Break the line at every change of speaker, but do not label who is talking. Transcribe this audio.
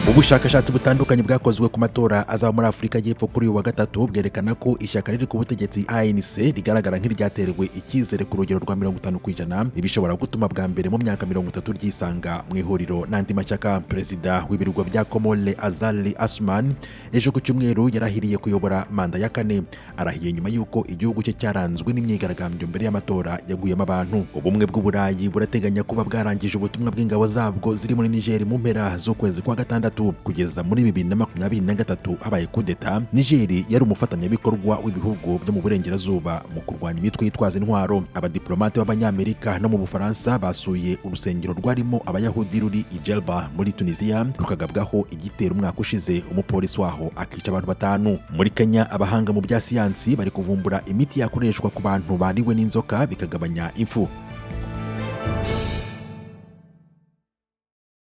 Ubushakashatsi butandukanye bwakozwe ku matora azaba muri Afurika y'Epfo kuri uyu wa gatatu bwerekana ko ishyaka riri ku butegetsi ANC rigaragara nk'iryaterewe icyizere ku rugero rwa 50%, ibishobora gutuma bwa mbere mu myaka 30 ryisanga mu ihuriro n'andi mashyaka. Perezida w'ibirwa bya Komore, Azali Assoumani, ejo ku cyumweru yarahiriye kuyobora manda ya kane. Arahiye nyuma y'uko igihugu cye cyaranzwe n'imyigaragambyo mbere y'amatora yaguyemo abantu. Ubumwe bw'Uburayi burateganya kuba bwarangije ubutumwa bw'ingabo zabwo ziri muri Niger mu mpera z'ukwezi kwa gatandatu. Kugeza muri 2023 habaye kudeta, Niger yari umufatanyabikorwa w'ibihugu byo mu burengerazuba mu kurwanya imitwe yitwaza intwaro. Abadiplomate b'Abanyamerika no mu Bufaransa basuye urusengero rwarimo Abayahudi ruri i Djerba muri Tunisia, rukagabwaho igitero umwaka ushize, umupolisi waho akica abantu batanu. Muri Kenya, abahanga mu bya siyansi bari kuvumbura imiti yakoreshwa ku bantu bariwe n'inzoka bikagabanya impfu.